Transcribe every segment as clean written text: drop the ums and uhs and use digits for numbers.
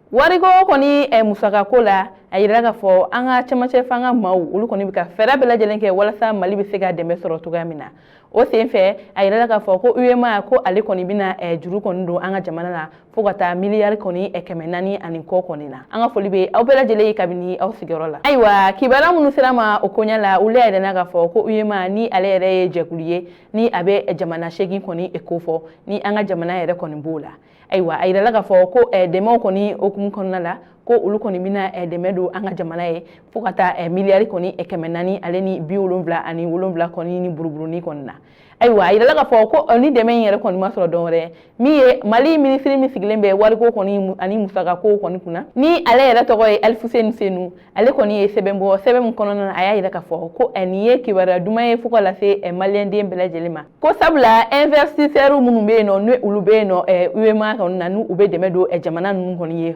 Wariko kɔni musakako la, a yirala k'a fɔ an ka cɛmancɛ fanga maaw, olu kɔni bɛ ka fɛɛrɛ bɛɛ lajɛlen kɛ walasa Mali bɛ se ka dɛmɛ sɔrɔ cogoya min na. O senfɛ, a yirala k'a fɔ ko UEMOA, ko ale kɔni bɛna juru kɔni don an ka jamana la fo ka taa miliyari kɔni 400 ani kɔ kɔni na. An ka foli bɛ aw bɛɛ lajɛlen ye kabini aw sigiyɔrɔ la. Ayiwa, kibaruya minnu sera ma o koɲɛ la, olu y'a yirana k'a fɔ ko UEMOA, ni ale yɛrɛ ye jɛkulu ye ni a bɛ jamana 8 kɔni kofɔ, ni an ka jamana yɛrɛ kɔni b'o la. Ayiwa, a yirala k'a fɔ ko dɛmɛw kɔni hukumu kɔnɔna la, ko olu kɔni bɛna dɛmɛ don an ka jamana ye fo ka taa miliyari kɔni 477 kɔni ni buruburunin kɔni na. Ayiwa, a yirala k'a fɔ ko ni dɛmɛ in yɛrɛ kɔni ma sɔrɔ dɔwɛrɛ min ye, Mali minisiri min sigilen bɛ wariko kɔni ani musakako kɔni kunna, ni ale yɛrɛ tɔgɔ ye Alifuseni Senu, ale kɔni ye sɛbɛn bɔ. Sɛbɛn min kɔnɔna na, a y'a yira k'a fɔ ko nin ye kibaruya duman ye fo ka lase maliyɛnden bɛɛ lajɛlen ma, ko sabula investisseurs minnu bɛ yen nɔ, ni olu bɛ yen nɔ UEMOA kɔni na, n'u bɛ dɛmɛ don jamana ninnu kɔni ye.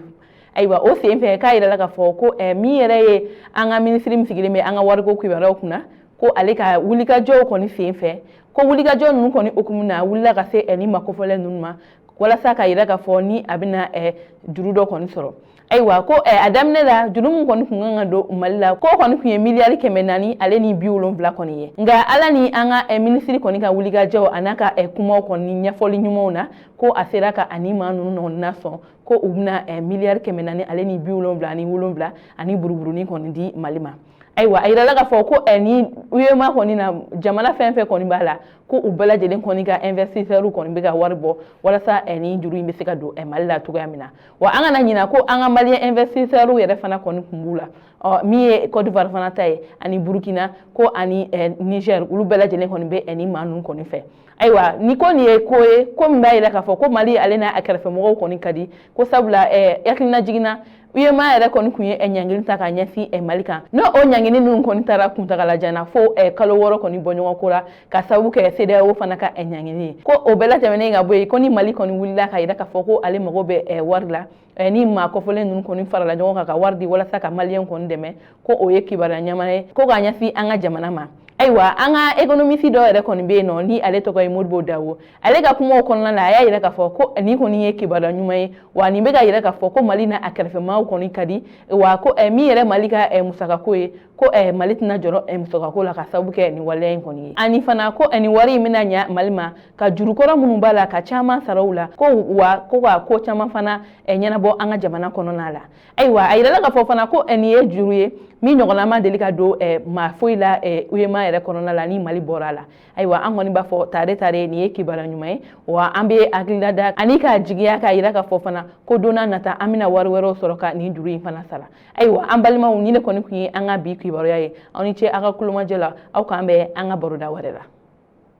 Ayiwa, o senfɛ, k'a yirala k'a fɔ ko min yɛrɛ ye an ka minisiri min sigilen bɛ an ka wariko kibaruyaw kunna, ko ale ka wulikajɔw kɔni senfɛ, ko wulikajɔ ninnu kɔni hukumu na, a wulila ka se ni makofɔlɛ ninnu ma walasa ka yira k'a fɔ ni a bɛna juru dɔ kɔni sɔrɔ. Ayiwa, ko a daminɛ la, juru min kɔni tun kan ka don Mali la, k'o kɔni tun ye miliyari 470 kɔni ye. Nka Ala ni an ka minisiri kɔni ka wulikajɔw a n'a ka kumaw kɔni ɲɛfɔli ɲumanw na, ko a sera ka ani maa ninnu nasɔn ko u bɛna miliyari 477 ani buruburunin kɔni di Mali ma. Ayiwa, a yirala k'a fɔ ko ni UEMOA kɔni na, jamana fɛn fɛn kɔni b'a la, ko u bɛɛ lajɛlen kɔni ka investisseurs kɔni bɛ ka wari bɔ walasa ni juru in bɛ se ka don Mali la cogoya min na. Wa an kana ɲina ko an ka malien investisseurs yɛrɛ fana kɔni tun b'u la. Ɔ, min ye Côte d'Ivoire fana ta ye, ani Burkina ko ani Niger, olu bɛɛ lajɛlen kɔni bɛ ni maa ninnu kɔni fɛ. Ayiwa, ni ko nin ye ko ye, ko min b'a yira k'a fɔ ko Mali ale n'a kɛrɛfɛmɔgɔw kɔni ka di, ko sabula hakilina jiginna, UEMOA yɛrɛ kɔni tun ye ɲangili ta ka ɲɛsin Mali kan. N'o o ɲangili ninnu kɔni taara kuntagalajan na fo kalo 6 kɔni bɔ ɲɔgɔn ko la, ka sababu kɛ CEDEAO fana ka ɲangili ye. Ko o bɛɛ latɛmɛnen ka bɔ yen, ko ni Mali kɔni wulila ka yira k'a fɔ ko ale mago bɛ wari la, ni maa kɔfɔlen ninnu kɔni farala ɲɔgɔn kan ka wari di walasa ka maliyɛn kɔni dɛmɛ, ko o ye kibaruya ɲuman ye ko k'a ɲɛsin an ka jamana ma. Ayiwa, an ka économiste dɔ yɛrɛ kɔni bɛ yen nɔ, ni ale tɔgɔ ye Modibo Dawo, ale ka kumaw kɔnɔna la, a y'a yira k'a fɔ ko nin kɔni ye kibaruya ɲuman ye, wa nin bɛ ka yira k'a fɔ ko Mali n'a kɛrɛfɛmaaw kɔni ka di, wa ko min yɛrɛ Mali ka musakako ye, ko Mali tɛna jɔrɔ musakako la ka sababu kɛ nin waleya in kɔni ye. Ani fana ko nin wari in bɛna ɲa Mali ma ka jurukɔrɔ minnu b'a la, ka caman sara u la, ko wa ko ka ko caman fana ɲɛnabɔ an ka jamana kɔnɔna la. Ayiwa, a yirala k'a fɔ fana ko nin ye juru ye min ɲɔgɔnna ma deli ka don maa foyi la UEMOA yɛrɛ kɔnɔna la ni Mali bɔra a la. Ayiwa, an kɔni b'a fɔ tare tare, nin ye kibaruya ɲuman ye, wa an bɛ hakilila da ani k'a jigiya k'a yira k'a fɔ fana ko don n'a nata, an bɛna wari wɛrɛw sɔrɔ ka nin juru in fana sara. Ayiwa, an balimaw, ni ne kɔni tun ye an ka bi kibaruya ye. Aw ni ce aw ka kulomajɔ la. Aw k'an bɛn an ka baroda wɛrɛ la.